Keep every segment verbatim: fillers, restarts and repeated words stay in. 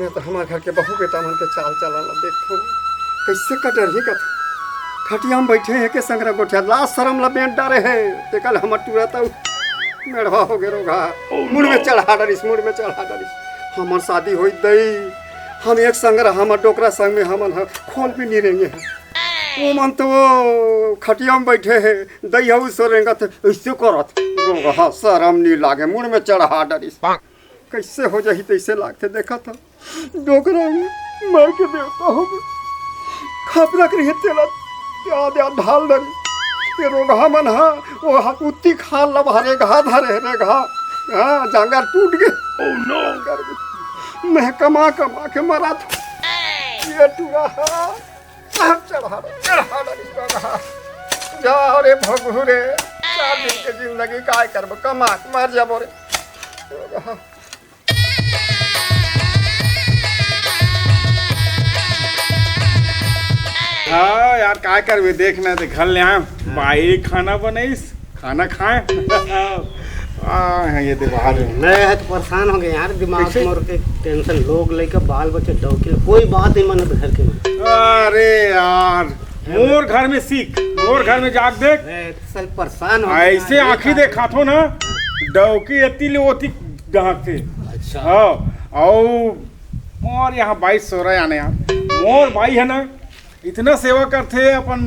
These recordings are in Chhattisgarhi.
मैं तो हमर घर के बहू बेटा मन के चाल चलन ला देखथों, कइसे कटरही कथे। खटिया म बइठे हे के संग गोठिया, लाज सरम ला बेंट डारे हे। तेकर हमर टूरा त मेढ़वा हो गे रोगहा। मुड़ में चढ़ा डरिस, मुड़ में चढ़ा डरिस। हमर शादी होई दई, हम एक संग रहा, हमर डोकरा संग में हमन ह खोल भी नहीं रेंगे हे। ओमन तो खटिया म बइठे हे, दई हऊ सो रेंगत हे, अइसे करत। रोगहा, सरम नहीं लागे, मुड़ में चढ़ा डरिस। कइसे हो जाही तइसे लागथे, देखत ह। डोकरा मर के देवता हो गे। खपरा के रहिए तेला याद याद ढाल डरी। ये रोगहा मन ह, ओ ह-, उत्ती खाल ला भरे घा धरे रे घा। हाँ, जांगर टूट गे। Oh no! जांगर गे। मैं कमा कमा के मरा था। ये टूरा ह। चढ़ा, चढ़ा डरी रोगहा। जा रे भगू रे। चार दिन के जिंदगी काय करबो? कमा के मर जाबो रे। रोगहा। हाँ यार, काय करबे, देख ना, देख, घर ले आए, बाई खाना बनाइस, खाना खाए। आ, हाँ, ये दे बाहर है। मैं ह तो परेशान हो गए यार, दिमाग कैसे? मोर के टेंशन, लोग लइका, बाल बच्चे, डौकी, कोई बात नहीं मानत घर के में। अरे यार, मोर घर में सीख, मोर घर में जाके देख। मैं तो साले परेशान हो गए ऐसे यार, ये आँखी का देखाथो ना, डौकी एती ले ओती डहाकथे। अच्छा। हाँ, अउ मोर यहाँ बाई सोरा आने यार, मोर बाई है ना, इतना सेवा करथे अपन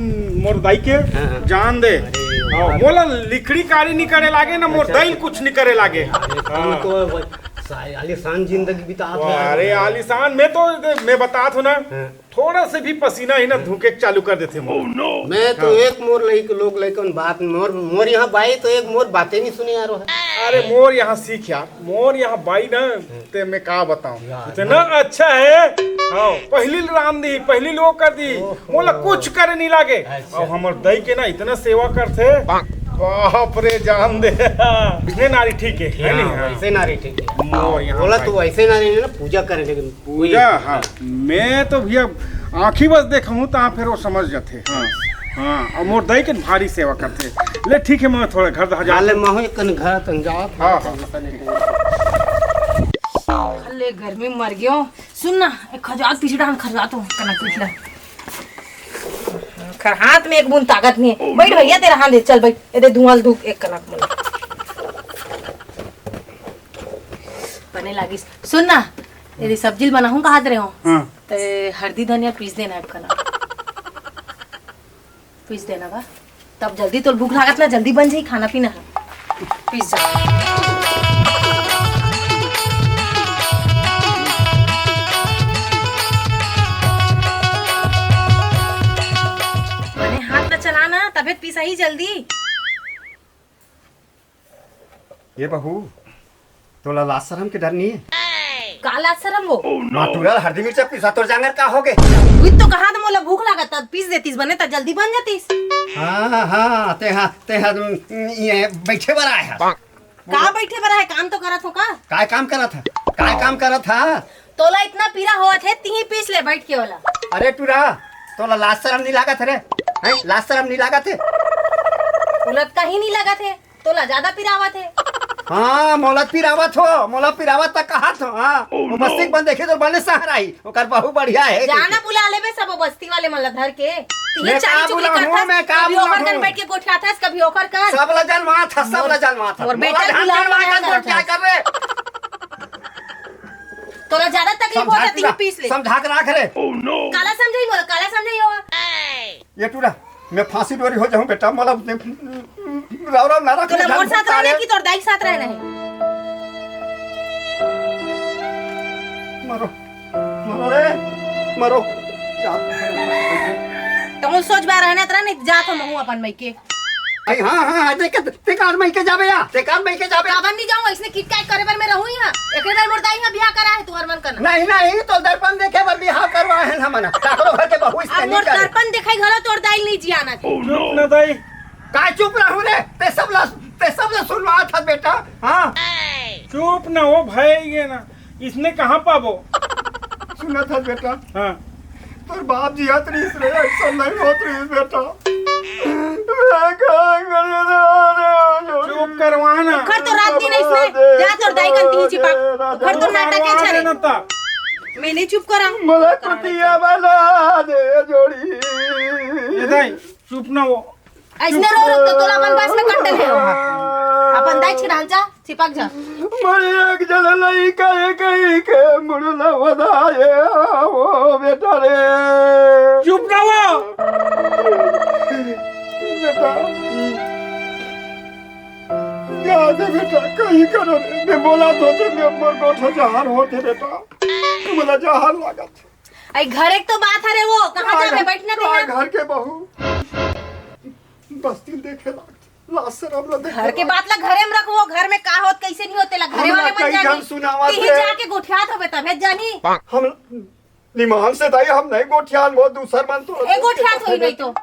मोर दाई के, हाँ, हाँ। जान दे। अरे हाँ, यार। मोला लिखड़ी कारी नहीं करे लागे ना, मोर अच्छा, दाई अच्छा। कुछ नहीं करे लागे। अरे, हाँ। तुम तो सा-, आलीशान जिंदगी बिता वाह, रहे हो। अरे आलीशान, मैं तो, मैं बतात हूँ ना, हाँ। थोड़ा से भी पसीना ही ना धूके चालू कर देथे मोर। मैं तो हाँ। एक मोर लइक-, लोग लइकन बात, मोर, मोर यहाँ बाई तो एक मोर बातें नहीं सुने यार। अरे मोर यहाँ सीख यार, मोर यहाँ बाई ना, ते मैं का बताऊं, यार, इतना ना। अच्छा है। हाँ, पहली रांध दी, पहली लोग कर दी, ओहो। मोला कुछ करे नहीं लागे। अच्छा। अब हमर दई के ना इतना सेवा करथे, बाप रे, जान दे। इसने नारी ठीक है, है हाँ, नहीं? हाँ। वैसे नारी ठीक है। मोर यहाँ बोला बाई। तू वैसे नारी नहीं ना, पूजा करे, लेकिन पूजा, हाँ। मैं तो भैया आँखी बस देखहूँ, तो फिर वो समझ जाथे। हाँ, हाँ, और मोर दई के भारी सेवा करथे। ले ठीक है, मैं थोड़ा घर दहा जात ले हूँ। महू एक कन घर तन जाओ, हाँ, हाँ। ले गर्मी मर गयो। सुन ना, एक खजात पीछे डाल, खजात हो, कनक पीछे डाल। खर हाथ में एक बूंद ताकत नहीं है। बैठ भैया, तेरा हाथ दे, चल बैठ। ये दे धुआं धूप एक कनक में। बने लागिस। सुन ना, ये दे सब्जी बनाहूँ कहा रहे हो? हाँ। ते हरदी धनिया पीस देना एक कनक। पीस देना बा। तब जल्दी तोर भूख लागत ना, जल्दी बन जाई खाना पीना है। पीस जा। बने हाथ ला चला ना, तबे त पीस आही जल्दी। ये बहू, तोला लाज शरम के डर नहीं है? का लाज शरम वो? माटुरा हरदी मिर्चा पीसा तोर जांगर का हो गे? उही तो कहा था, मोला भूख लागत, तब पीस देतीस बने, त जल्दी बन जातीस। हाँ, हाँ, ते हाँ, ते हाँ, ये बैठे बर आए हैं। का बैठे बर आए, काम तो करत हो का? काय काम करत है? काय काम करत है? तोला इतना पीरा होत है, तिही पीस ले बैठ के ओला। अरे टूरा, तोला लाज शरम नहीं लागत है रे? हैं? लाज शरम नहीं लागत है? उलत कहीं नहीं लागत है। तोला ज्यादा पिरावत हे। हाँ, मोला पिरावत हो, मोला पिरावत त कहत हो, हाँ। Oh, वो बस्ती no। बन देखे तो बने सहराई, ओकर बहू बढ़िया है, जाना देखी। बुला लेबे सब वो बस्ती वाले मन ला धर के। ये मैं चाल का चुकी बुलाऊं, करथस, मैं का कभी ओकर बुलाऊं? कन बैठ के गोठियाथस, कभी ओकर कन। सब ला जलमात ह, सब ला जलमात ह। और मोला बेटा ध्यान बुलाओ, करवा मना कर, करथस। क्या कर रहे? तोला ज्यादा तकलीफ समझा होता, के तीन रख, पीस ले। समझा के रख रे। Oh, no। काला समझाई बोला, काला समझाई हो। ये टूरा, मैं फांसी डोरी हो जाऊं बेटा, मोला उतने राव राव ना रख, तोला मोर साथ रहना कि तोर दाई के साथ रहना है? मरो, मरो रे, मरो। तो सोच बार रहना, तेरा नहीं जात हो महू अपन मइके। अरे हाँ, हाँ, हाँ, देख, ते कार मइके जाबे या, ते कार मइके जाबे। काबर नहीं जाऊं, इसने किट काट करे बर मैं रहूं यहाँ। एकरे बर मोर दाई यहाँ बियाह करा है, तुहर मन करना। नहीं, नहीं, तो दर्पण देखे बर बियाह करवा है हमन। काकरो घर के बहू अब इसने मोर नहीं करे। दर्पण देखाई घलो तोर दाई नहीं जियाना। चुप ना दाई। का चुप रहूं रे? ते सब ला, ते सब ला सुनवा था बेटा। हाँ। चुप ना हो भाई, ये ना। इसने कहाँ पाबो? सुना था बेटा। हाँ। तोर बाप जियात रहिस रे, ऐसा नहीं होत रहिस बेटा। मैं का करूं रे? चुप करवा ना। उखर तो रात दिन इसने, जा तोर दाई कन तिही चिपा। उखर तो नाटक है करवा छरे। ना ता। मैं नहीं चुप करा। मोला कुतिया बना दे जोड़ी। ए दाई, चुप ना हो। अइसने रो रो तो तोला अपन बस में कट डले हो। अपन दाई छिड़ान जा, चिपक जा। मोर एक जन लइका ए कही के मुड़ला वदाए ओ बेटा रे। चुप ना हो। बेटा। जा दे बेटा, कहीं करो रे। मैं बोला तो ते मैं मोर गोठा जहर होते बेटा। तू मोला जहर लागत। आई घर एक तो बात हरे वो, कहाँ का जाबे, घर, बैठ ना का तेरा। घर के बहू। बस्ती देखे लाग। लाज शरम ला देखे घर के लाग। बात ला घरे में रखवो, घर में का होत, कैसे नहीं होते ला, घरे हमला वाले मन कई जानी। घन सुनावत कहीं रे। जाके गोठियात होबे तभे जानी। हम निमान से दाई, हम नहीं गोठियान, वो दूसर मन तो ए, गोठियात होई नहीं तो।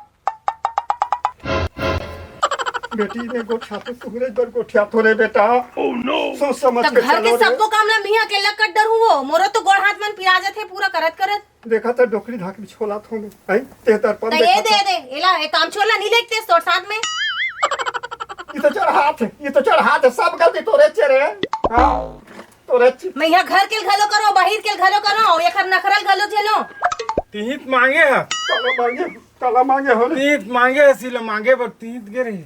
बेटी ने गोठिया तो तुहरे बर गोठिया थोरे बेटा। सोच समझ तब के घर के चलो रे। सबको काम ला मिहा के लकड़ डरू हो, मोरो तो गोड़ हाथ मन पिरा जाथे पूरा करत करत। देखा था डोकरी धाक बिछोला थो में, हैं? ते दर्पण त ये देखा दे था। दे, एला, ए काम छोला नहीं लेगते तोर साथ में। ये तो चढ़ हाथ है, ये तो चढ़ हाथ है, सब गलती तोरे चेरे है। हाँ, तोरे चे- मैं यहाँ घर के घलो करो, बाहर के घलो करो, और एकर नखरल घलो झेलो। तिहित मांगे है। काला मांगे, काला मांगे हो रे। तिहित मांगे है, सिले मांगे बर तिहित गे रही।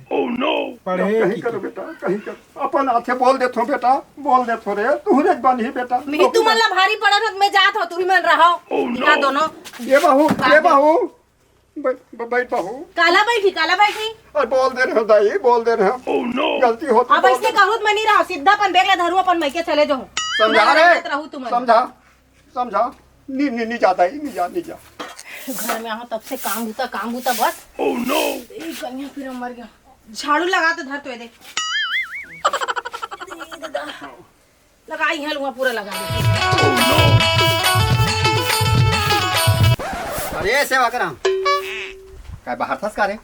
पढ़े कहीं की करो बेटा, कहीं कर। अपन आथे बोल देथो बेटा, बोल देथो रे, तू रे बनी बेटा। मैं तो तुमन ला भारी पड़त होत, मैं जात हो, तुही मन रहो। Oh, no। दोनों। ये बहू, ये बहू, बै-, बै-, बैठ बहू। काला बैठी, काला बैठी। अरे बोल दे रहे हो दाई, बोल दे रहे हो। Oh, no। गलती होती अब बोल ऐसे दे। कहूत मैं नहीं रहा, सीधा अपन बैग ला धरू, अपन मइके चले जाऊँ। समझा मैं रे, रहत रहू तुमन। समझा, समझा। नी, नी, नी जा दाई, नी जा, नी जा। घर में आहो तब से काम बूता, काम बूता बस। Oh, no। ए, कन्या फिर मर गया। झाड़ू लगा तो धर तो ये दे। लगाई है लुआ पूरा लगा दे। अरे सेवा कराम, काय बाहर थस का रे?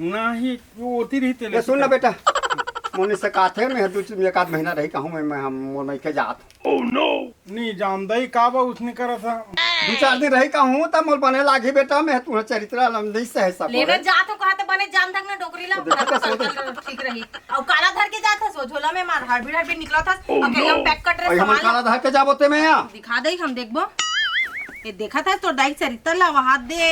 नहीं, वो होती रही तेले ये सुन ना बेटा, मोनी से काथे में दू एक आध महीना रही कहूँ मैं, मैं हम मोर मइके जात। Oh no। नहीं जान दई का बा उसने करा था। दू चार दिन रही कहूँ त मोर बने लागी बेटा, मैं तुम्हारा चरित्र लंदी से है सब लेना रे। जात हो कहा त बने जान तक ना डोकरी ला, तो देखो तो कल, सो कल ठीक रही। अउ काला धर के जात हस, वो झोला में मार, हड़बीड़, हड़बीड़ निकलत हस, अउ केला पैक कट रे अरे हम सामान। काला धर के जाबो ते में या। दिखा दई, हम देखबो। ये देखत हस, तोर दाई चरित्र ला वहाद दे।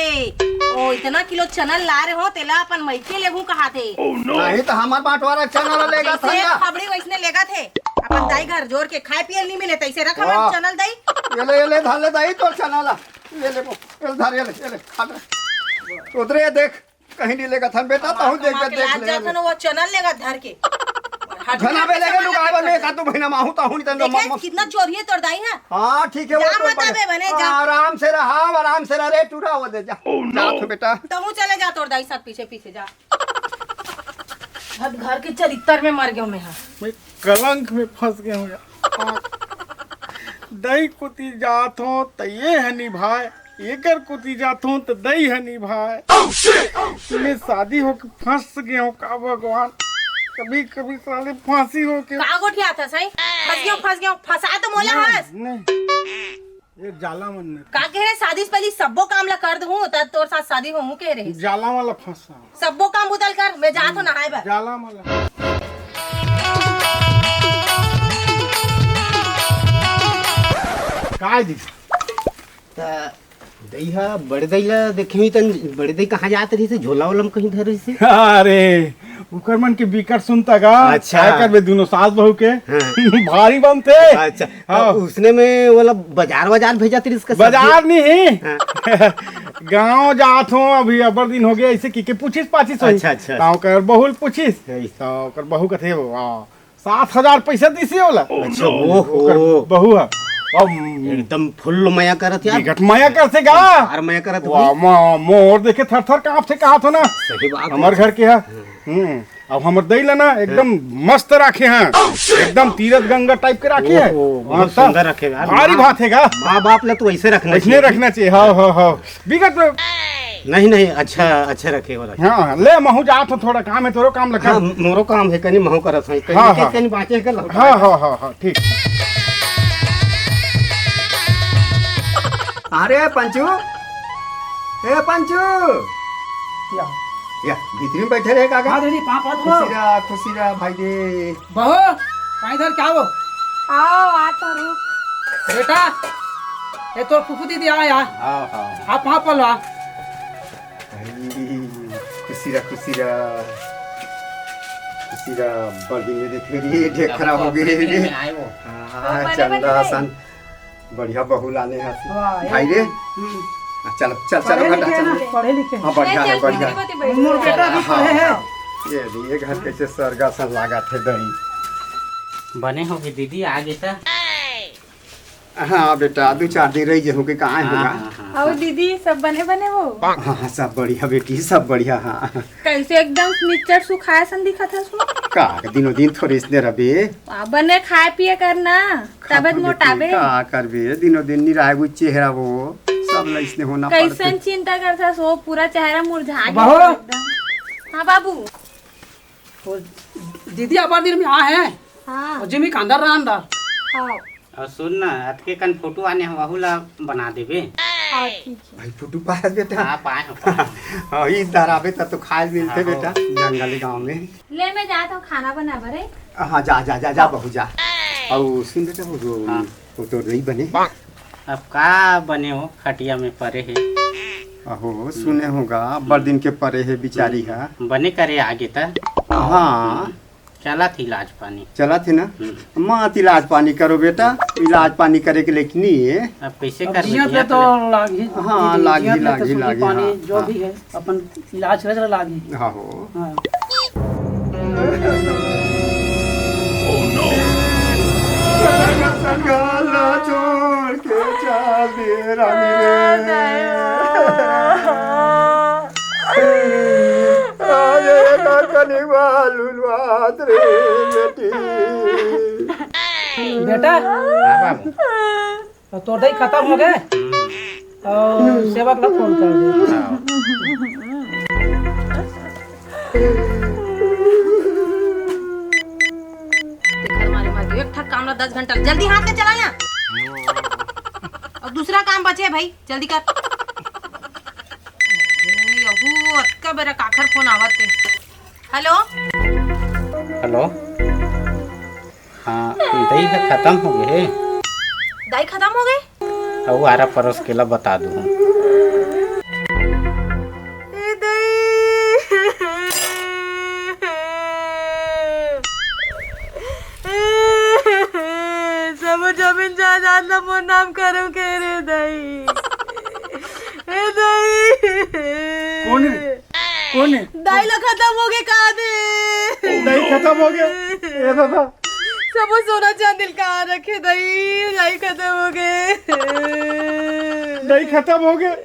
ओ, इतना किलो चना ला रहे हो, तेला अपन मइके लेहू कहा थे। नहीं तो हमार बांटवारा चना ला लेगा जैसे था ना। खबड़ी वैसने लेगा थे। अपन दाई घर जोर के खाए पिए नहीं मिले, तैसे रख वाह। हमार चनल दाई। ये ले, ये ले, धर ले दाई, तोर चना ला। ये ले, वो, ये ले, धर, ये ले, ये ले, खा ले। उधरे देख। कहीं नहीं लेगा था बेटा, ताहू देख के देख ले। जात हन वो चनल लेगा धर के। घना बे लेगा लुगाई बा में का तू बहिना माहू ताहू नहीं तन देखे मत, मत। कितना चोरी है तोर दाई है। हाँ, ठीक है, वो जा तो मत बने। आबे बने, जा। आराम से रहा, आराम से रह रे, टूरा हो दे जा। Oh, जा no। तो बेटा। तहू चले जा तोर दाई साथ पीछे पीछे जा। अब घर के चरित्र में मर गयो मैं, हाँ। मैं कलंक में फंस गया हूँ यार। दई कुती जात हो त ये हनी भाई, एकर कुती जात हो त दई हनी भाई। मैं शादी होके फंस गया हूँ का भगवान, कभी कभी साले फांसी होके। का गोठिया था सही? फंस गयो, फंस गयो, फंसा तो मोला नहीं, हस। नहीं। ये जाला मन में। का कह रहे, शादी से पहले सब्बो काम ला कर दूँ, तब तोर साथ शादी होहूँ कह रहे। जाला वाला फंसा। सब्बो काम बुता ल कर, मैं जात हो नहाए बर। जाला मला। काय जी? त दई हा बड़े दई ला देखी तन, बड़े दई कहाँ जात रहिसे, झोला वोला में कहीं धर रहिसे। अरे, उकर मन के बिकट सुनता गा। अच्छा। काय करबे, दुनो सास बहू के। हाँ। भारी बनते। अच्छा। हाँ। तो उसने में वाला बाजार, बाजार भेजा तेरी इसका सब्जी? बाजार नहीं। हाँ। गाँव जात हो अभी, अब्बड़ दिन हो गया, ऐसे की के पूछिस पाछिस होई। अच्छा, अच्छा। तो ओकर बहू ल पूछिस। सही। तो ओकर बहू कथे, "वाह, सात हजार पैसा दिसी ओला।" अच्छा, ओहो। ओकर बहू है। अब एकदम फुल मया करत यार। बिकट मया करथे गा। यार मया करत वाह, भाई। मा-, मोर देखे थर थर कांपथे, कहात हो ना। सही बात है। हमर घर के है। हम्म। अब हमर दई ला ना एकदम मस्त राखे हैं, एकदम तीरथ गंगा टाइप के राखे हैं। ओहो, बहुत हाँ, सुंदर रखे यार। भारी माँ, भात है का? माँ बाप ला तो ऐसे रखना ऐसने चाहिए। रखना चाहिए, हाँ, हाँ, हाँ। बिगट में नहीं, नहीं, अच्छा, अच्छा रखे हो रखे। हाँ, ले, महू जात हो, थोड़ा काम है, तोरो काम लगा। हाँ, मोरो काम है, कनी महू करत है, कनी हाँ, के, हाँ। कनी बाँचे के लगा। हाँ, हाँ, हाँ, हाँ, ठीक। अरे पंचू, ए पंचू, या, या, भीतरी में बैठे रहे काका। हाँ दीदी, पाँव पड़त हो। खुशी रहा, खुशी रहा भाई दे। बहू, पानी धर क्या हो? आओ, आ तो रुक। बेटा, ए, तोर फूफू दीदी आय, आ। हाँ, हाँ। आप वहाँ पर ला। भाई, खुशी रह, खुशी रह। खुशी रह, बड़ दिन में देखे रे, ढेर खराब हो गए रे। हाँ, चंदा सन। बढ़िया बहू लाने हस। वाह, भाई रे। हम्म। आ, चल, चल, चल, पढ़े लिखे हैं, चल। पढ़े लिखे हैं। हाँ, बढ़िया है, बढ़िया। मोर बेटा भी हाँ, पढ़े है। हाँ। ये रे, ये घर कैसे स्वर्ग असन लागत हे दई। बने होगे दीदी, आ गे त। हाँ बेटा, दू चार दिन रही जहूँ के कहाँ हाँ, होगा। हाँ, हाँ, अउ हाँ। दीदी, सब बने बने हो? हाँ, हाँ, सब बढ़िया बेटी, सब बढ़िया, हाँ। कैसे एकदम मिक्सचर सुखाए सन दिखत हस वो? का, दिनों दिन थोड़े इसने रबे। आ, बने खाए पिए करना, का तबे करबे मोटाबे। का करबे, दिनों दिन निराए वो चेहरा वो, सब ला इसने होना कैसन पड़ते। चिंता करत हस वो, पूरा चेहरा मुरझा गया बहू। एकदम। हाँ बाबू। वो दीदी अबर दिन में आ है। हाँ। और जिमी कांदर रांदा। हाँ। अउ सुन ना, अतके कन फोटो आने हे, वहू ला बना देबे। हाँ, ठीक है। भाई, फोटो पाए बेटा। हाँ, पाए हो, पाए हो। हाँ, ई दराबे त तो खाए मिलते हाँ, बेटा, हो। जंगली गांव में। ले, मैं जात हूँ खाना बना बरे। हाँ, जा, जा, जा, जा, हाँ। बहू, जा। अउ सुन बेटा, वो, हाँ। वो तो नहीं बने। अब का बने हो, खटिया में परे हे। अहो, सुने होगा, बड़ दिन के परे हे बिचारी हा। बने करे आगे त। हाँ। चलत हे इलाज पानी। चलत हे ना? हम्म। मत इलाज पानी करो बेटा, इलाज पानी करे के लेकिन नहीं है। अब कैसे अब कर जियत ले तो लागही। हाँ, दीदी, लागही, जियत ले तो लागही, सूजी लागही, पानी हाँ, जो हाँ। भी है, अपन इलाज करे लागही। हाँ हो। हाँ। संगाला छोड़ के चल दिए रानी रे। अरे का कनिवा लुलवात रे बेटी। बेटा, हाँ बाबू। तो तोर दही खत्म हो गए। हम्म। और सेवक ला फोन कर दे। हाँ। ते घर मारे मार दियो, एक ठक काम ला दस घंटा, जल्दी हाथ ले चला ना। और दूसरा काम बचे है भाई, जल्दी कर। ए, यहू अतका बेरा काखर फोन आवत हे। हेलो। हेलो। हाँ, दही ह खत्म हो गए हे। दही खत्म हो गए? अउ आरा परोस के ला बता दूँ। ए दई। सब जमीन जायदाद ला मोर नाम करव के रे दई। ए दई। कौन है? कौन है? दई ला खत्म हो गए का दे। दही खत्म हो गया। ए दादा। सबो सोना चांदी ल कहाँ रखे दई, दई खत्म हो गए। दही खत्म हो गए।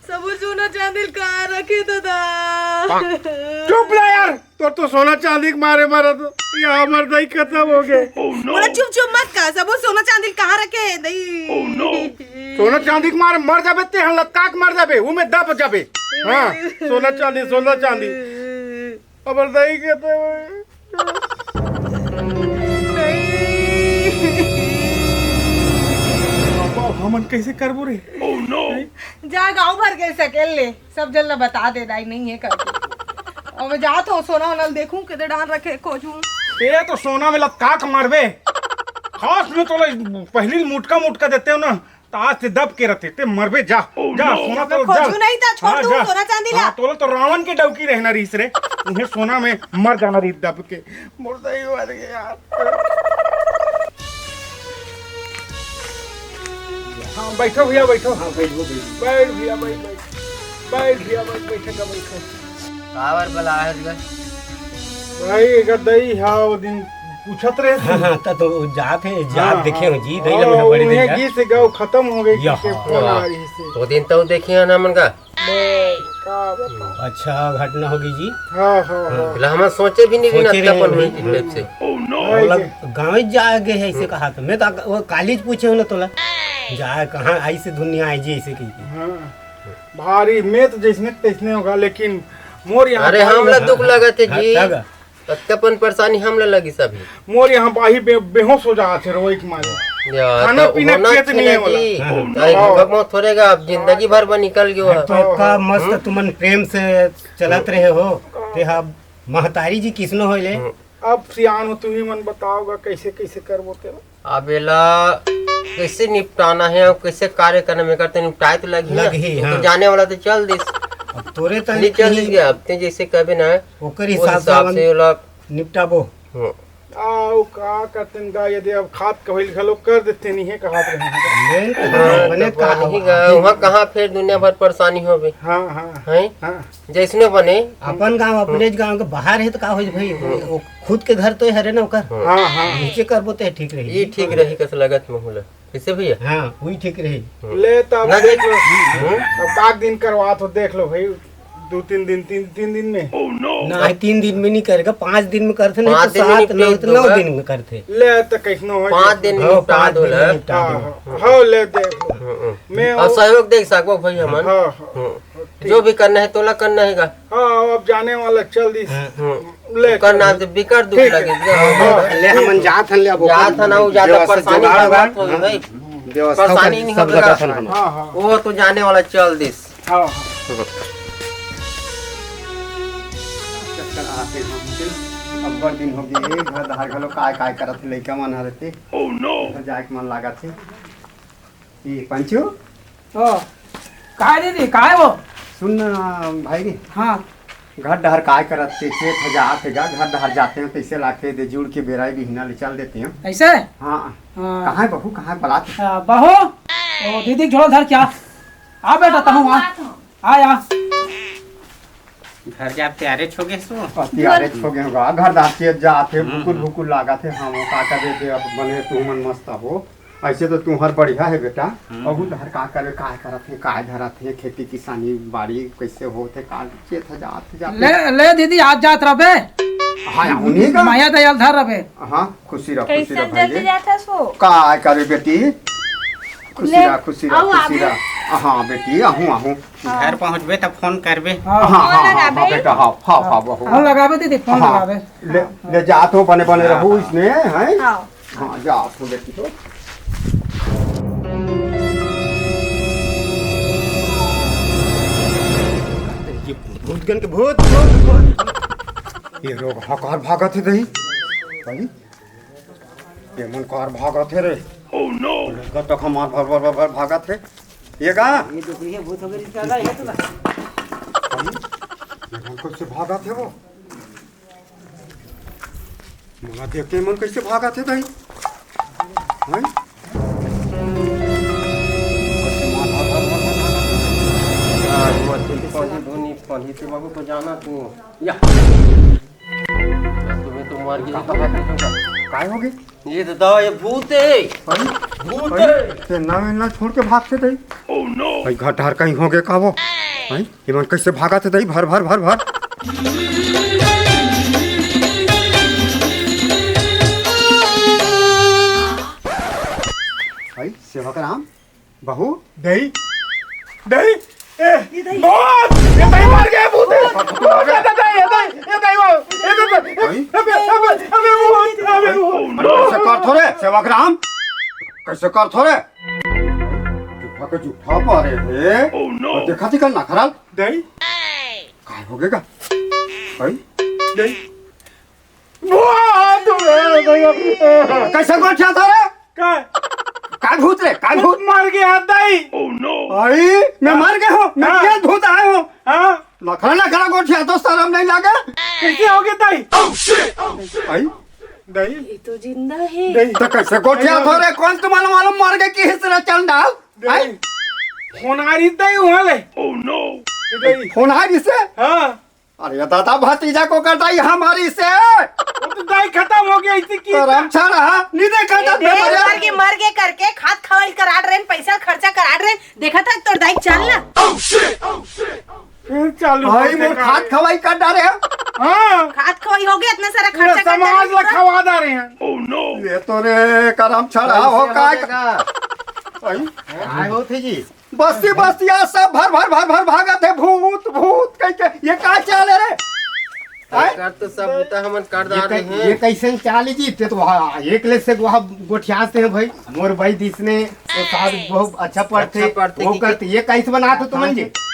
सबो सोना चांदी ल कहाँ रखे दादा? चुप ला यार, तोर तो सोना चांदी के मारे मरत हो, ये हमर दही खत्म हो गए। बोला चुप चुप मत कर, सबो सोना चांदी ल कहाँ रखे दई? सोना चांदी के मारे मर जाबे, ते हम लटका के मर जाबे, वो में दब जाबे। हाँ, सोना चांदी, सोना चांदी। अब दही के तो नहीं। अब हमन कैसे करबो रे? जा गांव भर के सकेल ले, सब जन ला बता दे दाई नहीं है करके। अब मैं जात हूँ सोना वोना ल देखूं, किधर डाल रखे खोजूं। ये तो सोना में लटका के मरबे। खास में तो पहली मुटका मुटका देते हो ना, त आज ते दब के रथे, ते मरबे जा। जा, सोना तो खोजू नहीं त छोड़ दूं सोना चांदी ला। हाँ, तोला तो रावण के डौकी रहना रहीस रे। उन्हें सोना में मर जाना रही दब के। मुर्दा ही मर गया यार। हाँ, बैठो भैया, बैठो। हाँ, बैठो, बैठो। बैठ भैया, बैठ, बैठ। बैठ भैया, बैठ, बैठे का बैठो। काबर बला है गा? भाई, एकर दई हा वो दिन पूछत रहे हाँ, हाँ, त तो जात हे, जात हाँ, देखे हाँ। हो जी, दई हाँ, लम्हा बड़ी उन्हें दिन का। गीत गाओ खत्म हो गई, या, किसके हाँ। फोन आ रही से। वो दिन तो देखिए ना मन का। मैं का बताऊं? अच्छा घटना होगी जी। हाँ, हाँ, हाँ। बोला, हम सोचे भी नहीं, सोचे बिना भी अपन नहीं। हुई टाइप से। बोला, गाँव जा गए है, ऐसे कहा था। मैं तो वो काली ज पूछे हो ना तोला। जा, कहाँ आई से दुनिया आई जी, ऐसे कही थी। हाँ। भारी, मैं तो जैसने तैसने होगा, लेकिन मोर यहाँ अरे, भाई हमला दुख लगत हे जी। हाँ, तब। अतका पन परेशानी हमला लगी सभी। मोर यहाँ भाई बे-, बेहोश हो जात हे रोई के मारे। या, खाना तो पीना होना खेत चाहिए नहीं ना होला। जी। हाँ। अरे, हाँ। भूख मौत थोड़े गा, अब जिंदगी भर में निकल गयो है। तो का मस्त हम्म? तुमन प्रेम से चलत रहे हो, ते हा महतारी जी किसनो होले, हम्म। अब सियान हो, तुही मन बताव गा, कइसे कइसे करबो तेला। अब एला कइसे निपटाना हे अउ कइसे कार्य करना हे, एकर तो निपटाए तो लगही ना। लगही, वो तो हाँ। जाने वाला तो चल दिस। अब तोरे तो नहीं चल दिस गा, अब ते जइसे कहबे ना, ओकर वो हिसाब से हिसाब हमन से ओला निपटाबो। हम्म। अउ का करतेन गा, यदि अब खात कभइल घलो कर देते नहीं है, कहात रहे हैं। मेन तो हाँ, बने तो का बात ही हवा। गा, वहाँ कहाँ फेर दुनिया भर परेशानी होबे। हाँ, हाँ। हैं? हाँ। जइसने बने। अपन गांव, अपने गांव के बाहर हे तो का होइस भाई? हम्म। वो खुद के घर तो हरे ना ओकर। हम्म। हाँ, हाँ। नीचे करबो ते ठीक रही। ये ठीक रही कस लगत महू ला। कइसे भैया? हाँ, वही ठीक रही। हम्म। ले तब ना देख लो। हम्म। अब काक दिन करवात हो, देख लो भाई। दो तीन दिन, तीन, तीन दिन में। ना, तीन दिन में नहीं करेगा, पाँच दिन में करथे, नहीं पाँच तो दिन में सात, नौ, निपटा नौ दोगा। दिन में करथे। ले तो कइसनो हो पाँच जाए। दिन में हाँ, निपटा पाँच दो दिन में ला। निपटा हाँ, दो। हाँ, हाँ, ले देख लो। हम्म, हम्म। मैं और वो सहयोग दे सकबो भाई हमन। हाँ, हाँ। हम्म। जो भी करना हे तोला करना हे गा। हाँ, अब जाने वाला चल दिस। हाँ। हम्म। ले ओकर चल। नाम से बिकट दुख ठीक है। लगे गा। हाँ। ले हमन जात हन, ले अब जात ओकर हन, अउ ज्यादा व्यवस्था परेशानी जुगाड़ मत होगा। होई भाई। व्यवस्था परेशानी सब नहीं सब होगा। जगह हन हमन। हाँ, हाँ। वो तो जाने वाला चल दिस। हाँ, हाँ। चक्कर आते हैं हमके। अब्बड़ दिन हो गए, घर धार घलो काय काय करत हे, लइका मन हर रहते। Oh no! घर जाए के मन लागत हे। ये पंचू? ओ, काय दीदी, काय वो? सुन ना भाई रे। हाँ। घर डहर काय करत हे, खेत ह जात हे गा, घर डहर जाते हैं, कइसे लाके दे जुड़ के बेरा बिहना ले चल देते हैं। ऐसे? हाँ। हाँ। कहाँ है बहू, कहाँ है बलात? आ, बहू? ओ, दीदी के झोला धर क्या? आ बेटा, तहूँ आ। आ, आ। घर जाब तियारे छो गे सो। अब तियारे छो गे होगा, घर दार के जात हे, हम्म, भुकुल हम्म। भुकुल लागत हे। हाँ, वो का करे दे, अब बने तू मन मस्त हो। ऐसे तो तुहर बढ़िया हे बेटा। हम्म। अहू डहर का करे, काय करत हे, काय धरत हे, खेती किसानी बाड़ी कइसे होत हे, का चेत हे जात हे, जात हे। ले, ले दीदी, आज जात रहबे। हाँ, उन्हीं का। माया दयाल धर रहबे। हाँ, खुशी रह, खुशी कइसे रह भाई जल्दी रे। जात हस वो? काय करे बेटी? खुशी ले, रह, खुशी रह, अउ खुशी आगे। रह। हाँ बेटी, आहूँ, आहूँ। हाँ। घर पहुँचबे त फोन करबे। हाँ। हाँ, हाँ, फोन हाँ, हाँ, लगाबे। बेटा, हाँ, हाँ, हाँ, बहू। फोन लगाबे दीदी, फोन हाँ। लगाबे। ले, हाँ। ले जात हो, बने, बने हाँ, रहू हाँ। इसने, हैं? हाँ। हाँ, जात हो बेटी हो। ये भूत, भूत गन के भूत, भूत, भूत। ये लोग हकार भागत हे दही। भाई, ये मन कार भागत हे रे। Oh no! लड़का तक हमार भर, भर, भर, भर भागत हे। ये का? ये दुपहिया भूत हो गई, इसका अलग है तो ना। भाई, ये मन कइसे भागत हे वो? मोला देख के मन कइसे भागत हे दही? हैं? कइसे मार भाग, भाग, भाग, भाग, भाग? आज मत पानी धोनी, पानी से बाबू को जाना तू। या। तुम्हें तो मार के का, का, का, का, काय हो गे? ये दादा, ये भूत हे। भाई, भूत भाई, हे। ते ना, ना छोड़ के भागथे दही। Oh no! भाई, घर डहर कहीं हो गे का वो? भाई, ये मन कइसे भागथे दही? भर, भर, भर, भर। भाई, सेवक राम, बहू? दही? दही? ए, ये दही। भूत! ये दही मर गया, भूत है। भूत है, दही, ये दही, ये दही, वो, ये दही, ये दही, भाई? ये दही, ये दही, ये दही, भूत, ये दही, भूत। अरे, कइसे करथो रे, सेवक राम? कइसे करथो रे? जूठा के जूठा मारे हे। Oh no! अउ देखा थी कल नखरा। दही? काय हो गे गा? भाई? दही? भूत! कइसे गोठियाथो रे? का? काय भूत रे? काय भूत? मर गया दही। Oh no! भाई, मैं हाँ। मर गया हूँ। मैं हाँ। क्या भूत आया हूँ? हाँ। नखरा नखरा गोठियाथो, शरम नहीं लागे? कइसे हो गे दही? भाई? दही? ये तो जिंदा है। दही। तो कइसे गोठियाथो रे? कोन तुम्हारा मालूम मर गए कि हिसरा चंडाल? दही। भाई? फोन आ रही दही वहाँ ले। Oh no! दही। फोन आ रही से? हाँ। अरे दादा, भतीजा को करता ही हमारी से। वो तो दही खतम हो गया, इसी की करम छाड़ा, नहीं देखा था ए, दही मर के, मर के करके खात खवाई करा रहे, पैसा खर्चा करा रहे, देखा था तोर दाई चाल ना। फिर चालू भाई, होते मोर का खात है? खवाई कर डारे हैं। हाँ। खात खवाई हो गया, इतना सारा पूरा खर्चा कर समाज डारे ला हैं। खवा डारे हैं। ये तो रे करम छाड़ा हो का। भाई, काय होत हे जी? बस्ती बस्तिया सब भर भर भर भर भागत हे, भूत भूत कह के। ये का चाल हे रे? हैं? कर तो सब बूता हमन कर ये डारे कै-, हैं। ये कइसन चाल हे जी? ते तो वहाँ एक ले से वहाँ गोठियाते हैं भाई। मोर बाई दिसने तो साथ बहुत अच्छा पढ़थे, अच्छा पढ़थे वो कि करथे। ये कइसे बनात हो तुमन जी?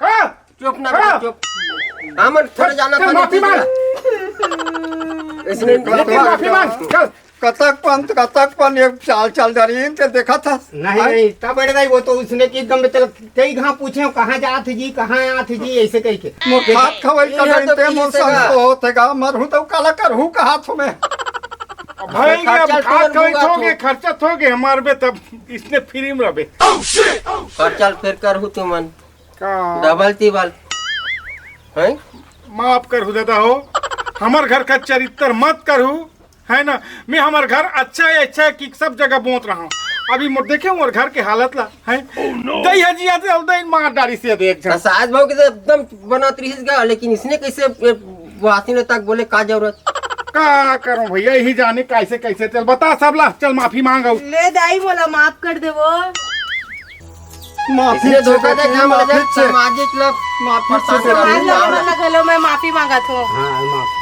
हाँ? चुप ना हाँ। चुप। हमन थोड़ा जाना चल, था माफी मांग। इसने लेकिन माफी मांग, चल। कतक पंत, कतक पंत, ये चाल चाल डरीन ते देखा था। नहीं, हाँ? नहीं, तब बड़े भाई, वो तो उसने कि एकदम में चल, कई घां पूछे हो, "कहाँ जात जी, कहाँ आत जी?" ऐसे कह के। मोर खात खवई का ये तो डरीन ते मोर संग होत है गा, मरहूं तो काला करहूं कहा थो मैं। भाई, अब खर्चा खात खवई थोगे, खर्चा थोगे हमार बे, तब इसने फ्री में रहे। खर्चा फिर करहूं तुमन। का? डबल टिबल। हैं? माफ करहू दादा हो, हमर घर का चरित्र मत करहू, है ना? मैं हमर घर अच्छा है, अच्छा है कि सब जगह बोत रहा हूँ। अभी मोर देखे मोर घर के हालत ला, है? दई हजिया से दई मार डारी से देख झन। सास बहू के तो एकदम बनत रहिस गा, लेकिन इसने कैसे ये वासिन तक बोले का जरूरत? का करूं भैया, यही जाने कैसे कैसे। चल बता सब ला, चल माफी मांग आऊ। ले दाई, मोला माफ कर दे वो। माफी इसने धोखा दे, काम माफी दे, से। सामाजिक ला माफी से। समाज ला हमन ला घलो मैं माफी मांगत हूँ। हाँ, माफी।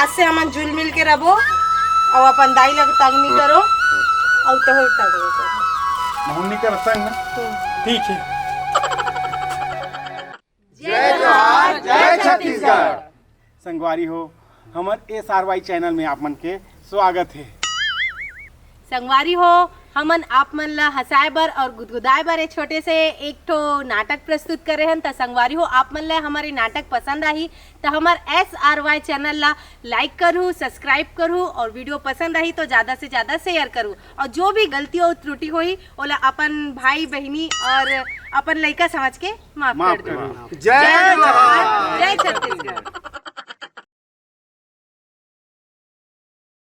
आज से हमन जुल मिल के रहो और अपन दाई ला तंग नहीं करो और तोहर तंग नहीं करो। महू नहीं कर संग ना? ठीक है। जय जोहार, जय छत्तीसगढ़। संगवारी हो, हमर एस आर वाई चैनल में आप मन के स्वागत है। संगवारी हो, हमन आप मन ला हंसाए बर और गुदगुदाए बर ए छोटे से एक ठो नाटक प्रस्तुत करे हन। त संगवारी हो, आप मन ला हमर ए नाटक पसंद आही त हमर एस आर वाई चैनल ला लाइक करहू, सब्सक्राइब करहू और वीडियो पसंद आही तो ज्यादा से ज्यादा शेयर करहू और जो भी गलती और त्रुटि होही ओला अपन भाई बहिनी और अपन लइका समझ के माफ माफ कर दो। करहू। जय जोहार। जय छत्तीसगढ़।